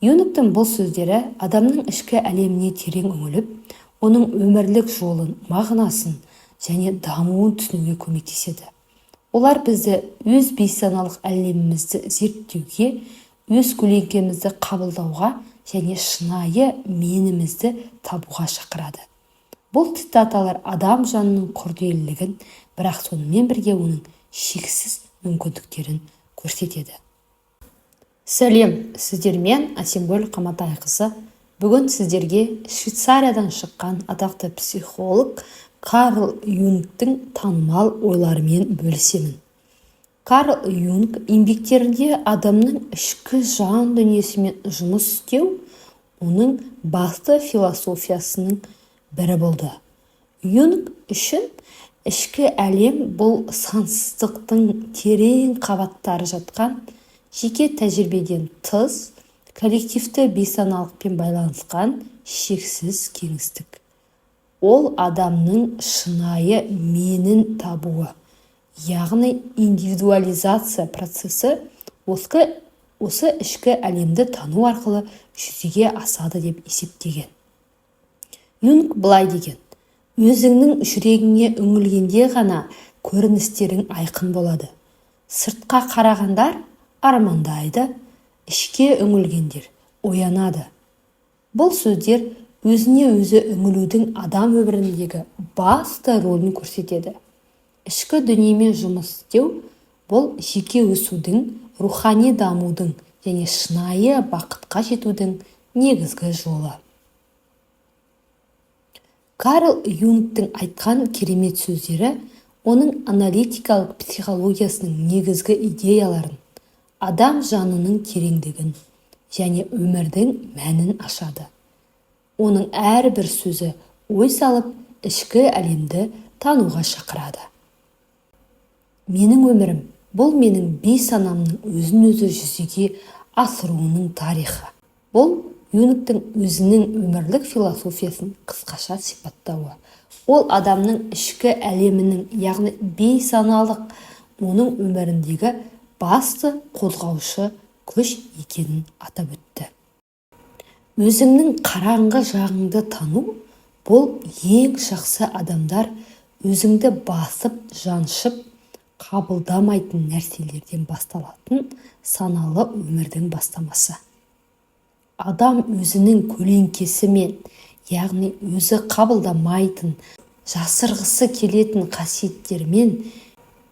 Юнгтың бұл сөздері адамның ішкі әлеміне терең үңіліп, оның өмірлік жолын, мағынасын және дамуын түсінуге көмектеседі. Олар бізді өз бейсаналық әлемімізді зерттеуге, өз көлеңкемізді қабылдауға және шынайы менімізді табуға шақырады. Бұл цитаталар адам жанының күрделілігін, бірақ сонымен бірге оның шексіз мүмкіндіктерін көрсетеді. Сәлем, сіздермен Әсемгүл Қаматайқызы. Бүгін сіздерге Швейцариядан шыққан атақты психолог Карл Юнгтің танымал ойларымен бөлісемін. Карл Юнг еңбектерінде адамның ішкі жан дүниесімен жұмыс істеу оның басты философиясының бірі болды. Юнг үшін ішкі әлем – бұл сансыздықтың терең қабаттары жатқан, жеке тәжірибеден тыс, коллективті бейсаналықпен байланысқан шексіз кеңістік. Ол адамның шынайы менін табуы, яғни индивидуализация процесі осы ішкі әлемді тану арқылы жүзеге асады деп есептеген. Юнг былай деген: «Өзіңнің жүрегіңе үңілгенде ғана көріністерің айқын болады. Сыртқа қарағандар армандайды, ішке үңілгендер оянады». Бұл сөздер өзіне өзі үңілудің адам өміріндегі басты рөлін көрсетеді. Ішкі дүниемен жұмыс істеу – бұл жеке өсудің, рухани дамудың және шынайы бақытқа жетудің негізгі жолы. Карл Юнгтің айтқан керемет сөздері оның аналитикалық психологиясының негізгі идеяларын, адам жанының тереңдігін және өмірдің мәнін ашады. Оның әрбір сөзі ой салып, ішкі әлемді тануға шақырады. «Менің өмірім – бұл менің бейсанамның өзін-өзі жүзеге асыруының тарихы». Бұл Юнгтің өзінің өмірлік философиясын қысқаша сипаттауы. Ол адамның ішкі әлемінің, яғни бейсаналық, оның өміріндегі басты қозғаушы күш екенін атап өтті. Өзіңнің қараңғы жағыңды тану – бұл ең жақсы адамдар өзіңді басып жаншып қабылдамайтын нәрселерден басталатын саналы өмірдің бастамасы. Адам өзінің көлеңкесімен, яғни өзі қабылдамайтын, жасырғысы келетін қасиеттерімен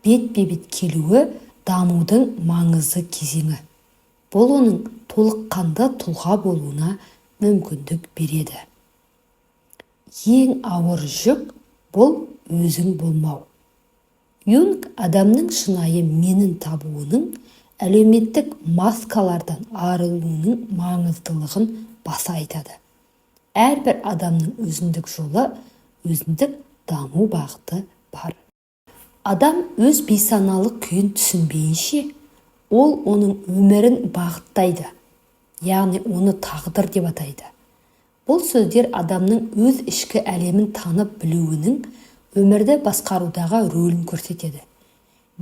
бетпе-бет келуі – дамудың маңызды кезеңі. Бұл оның толыққанды тұлға болуына мүмкіндік береді. Ең ауыр жүк – бұл өзің болмау. Юнг адамның шынайы менін табуының, әлеуметтік маскалардан арылуының маңыздылығын баса айтады. Әрбір адамның өзіндік жолы, өзіндік даму бағыты бар. Адам өз бейсаналық күйін түсінбейінше, ол оның өмірін бағыттайды, яғни оны тағдыр деп атайды. Бұл сөздер адамның өз ішкі әлемін танып білуінің өмірді басқарудағы рөлін көрсетеді.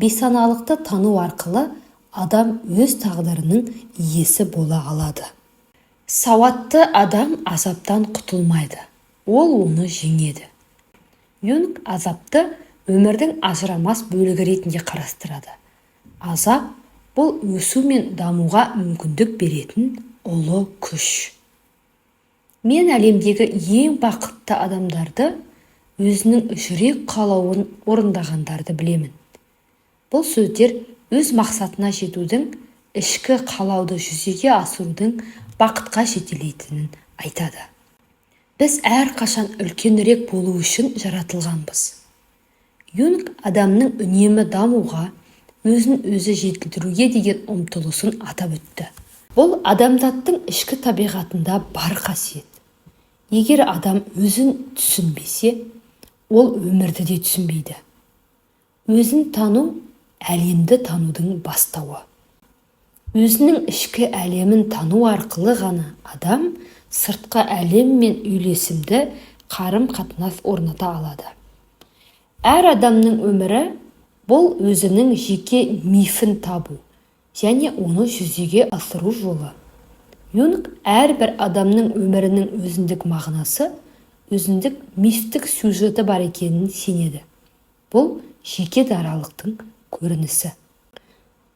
Бейсаналықты тану арқылы адам өз тағдырының иесі бола алады. Сауатты адам азаптан құтылмайды, ол оны жеңеді. Юнг азапты өмірдің ажырамас бөлігі ретінде қарастырады. Азап – бұл өсу мен дамуға мүмкіндік беретін ұлы күш. «Мен әлемдегі ең бақытты адамдарды өзінің жүрек қалауын орындағандарды білемін». Бұл сөздер өз мақсатына жетудің, ішкі қалауды жүзеге асырудың бақытқа жетелейтінін айтады. Біз әрқашан үлкенірек болу үшін жаратылғанбыз. Юнг адамның үнемі дамуға, өзін өзі жетілдіруге деген ұмтылысын атап өтті. Бұл адамзаттың ішкі табиғатында бар қасиет. Егер адам өзін түсінбесе, ол өмірді де түсінбейді. Өзін тану – әлемді танудың бастауы. Өзінің ішкі әлемін тану арқылы ғана адам сыртқы әлеммен үйлесімді қарым-қатынас орната алады. Әр адамның өмірі – бұл өзінің жеке мифін табу және оны жүзеге асыру жолы. Юнг әрбір адамның өмірінің өзіндік мағынасы, өзіндік мифтік сюжеті бар екенін сенеді. Бұл жеке даралықтың көрінісі.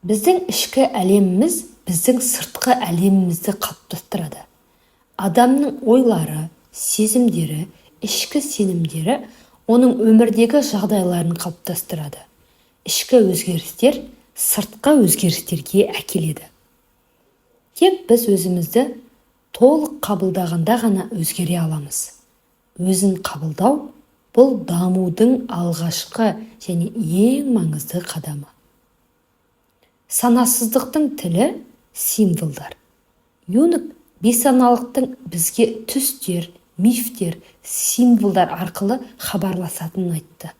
Біздің ішкі әлеміміз біздің сыртқы әлемімізді қалыптастырады. Адамның ойлары, сезімдері, ішкі сенімдері оның өмірдегі жағдайларын қалыптастырады. Ішкі өзгерістер сыртқы өзгерістерге әкеледі. Тек біз өзімізді толық қабылдағанда ғана өзгере аламыз. Өзін қабылдау – бұл дамудың алғашқы және ең маңызды қадамы. Санасыздықтың тілі – символдар. Юнг бейсаналықтың бізге түстер, мифтер, символдар арқылы хабарласатынын айтты.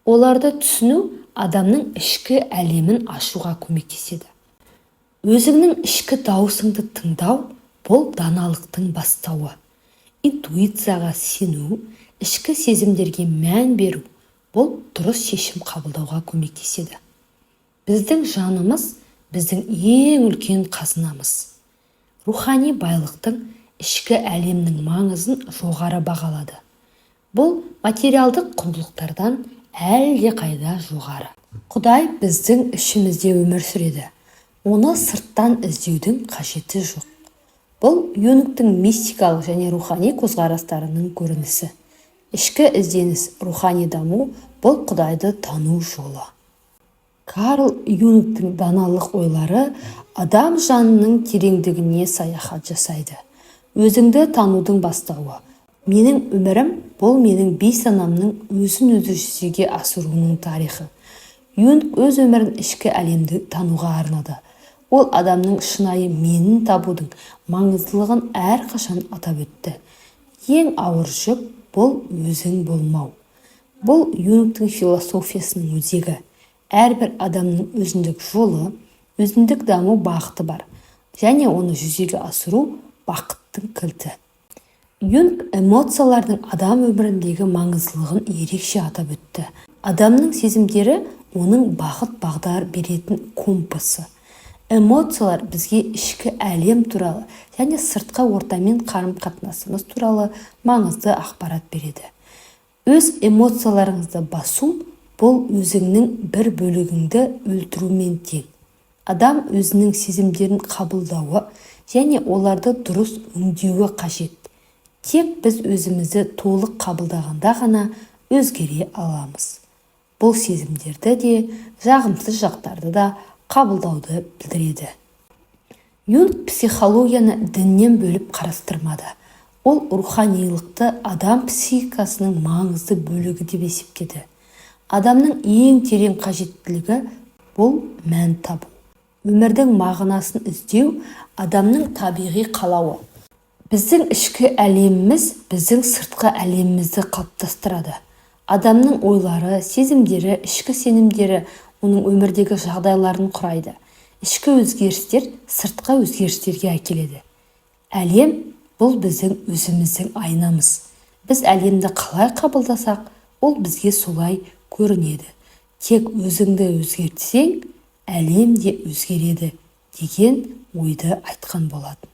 Оларды түсіну адамның ішкі әлемін ашуға көмектеседі. Өзіңнің ішкі дауысыңды тыңдау – бұл даналықтың бастауы. Интуицияға сену, ішкі сезімдерге мән беру – бұл дұрыс шешім қабылдауға көмектеседі. Біздің жанымыз – біздің ең үлкен қазынамыз. Рухани байлықтың, ішкі әлемнің маңызын жоғары бағалады. Бұл материалдық құндылықтардан әлдеқайда жоғары. Құдай біздің ішімізде өмір сүреді, оны сырттан іздеудің қажеті жоқ. Бұл Юнгтің мистикалық және рухани көзқарастарының көрінісі. Ішкі ізденіс, рухани даму – бұл Құдайды тану жолы. Карл Юнгтің даналық ойлары адам жанының тереңдігіне саяхат жасайды. Өзіңді танудың бастауы. Менің өмірім – бұл менің бейсанамның өзін-өзі жүзеге асыруының тарихы. Юнг өз өмірін ішкі әлемді тануға арнады. Ол адамның шынайы менін табудың маңыздылығын әрқашан атап өтті. Ең ауыр жүк – бұл өзің болмау. Бұл Юнгтің философиясының өзегі. Әрбір адамның өзіндік жолы, өзіндік даму бағыты бар және оны жүзеге асыру – бақыттың кілті. Юнг эмоциялардың адам өміріндегі маңыздылығын ерекше атап өтті. Адамның сезімдері – оның бағыт бағдар беретін компасы. Эмоциялар бізге ішкі әлем туралы және сыртқы ортамен қарым-қатынасымыз туралы маңызды ақпарат береді. Өз эмоцияларыңызды басу – бұл өзіңнің бір бөлігіңді өлтірумен тең. Адам өзінің сезімдерін қабылдауы және оларды дұрыс өңдеуі қажет. Тек біз өзімізді толық қабылдағанда ғана өзгере аламыз. Бұл сезімдерді де, жағымсыз жақтарды да қабылдауды білдіреді. Юнг психологияны діннен бөліп қарастырмады. Ол руханилықты адам психикасының маңызды бөлігі деп есептеді. Адамның ең терең қажеттілігі – бұл мән табу. Өмірдің мағынасын іздеу – адамның табиғи қалауы. Біздің ішкі әлеміміз біздің сыртқы әлемімізді қалыптастырады. Адамның ойлары, сезімдері, ішкі сенімдері оның өмірдегі жағдайларын құрайды. Ішкі өзгерістер сыртқы өзгерістерге әкеледі. Әлем – бұл біздің өзіміздің айнамыз. Біз әлемді қалай қабылдасақ, ол бізге солай көрінеді. Тек өзіңді өзгертсең, әлем де өзгереді деген ойды айтқан болатын.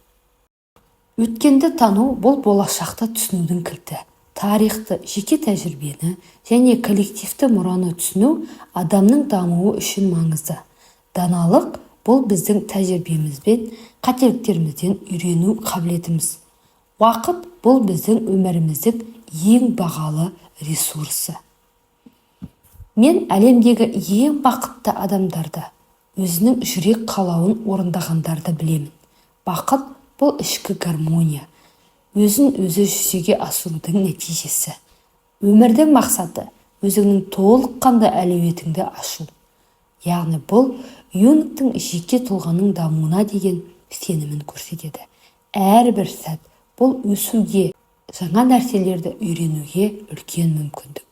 Өткенді тану – бұл болашақты түсінудің кілті. Тарихты, жеке тәжірибені және коллективті мұраны түсіну адамның дамуы үшін маңызды. Даналық – бұл біздің тәжірибеміз бен қателіктерімізден үйрену қабілетіміз. Уақыт – бұл біздің өміріміздің ең бағалы ресурсы. Мен әлемдегі ең бақытты адамдарды, өзінің жүрек қалауын орындағандарды білемін. Бақыт – бұл ішкі гармония, өзін өзі жүзеге асырудың нәтижесі. Өмірдің мақсаты – өзіңнің толыққанды әлеуетіңді ашу. Яғни бұл Юнгтің жеке тұлғаның дамуына деген сенімін көрсетеді. Әрбір сәт – бұл өсуге, жаңа нәрселерді үйренуге үлкен мүмкіндік.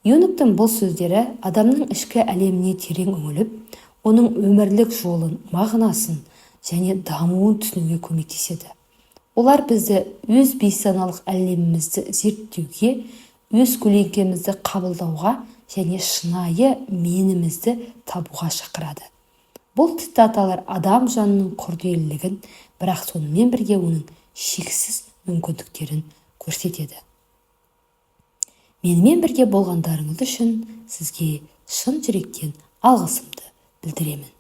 Юнгтің бұл сөздері адамның ішкі әлеміне терең үңіліп, оның өмірлік жолын, мағынасын және дамуын түсінуге көмектеседі. Олар бізді өз бейсаналық әлемімізді зерттеуге, өз көлеңкемізді қабылдауға және шынайы менімізді табуға шақырады. Бұл цитаталар адам жанының күрделілігін, Бірақ сонымен бірге оның шексіз мүмкіндіктерін көрсетеді. Менімен бірге болғандарыңыз үшін сізге шын жүректен алғысымды білдіремін.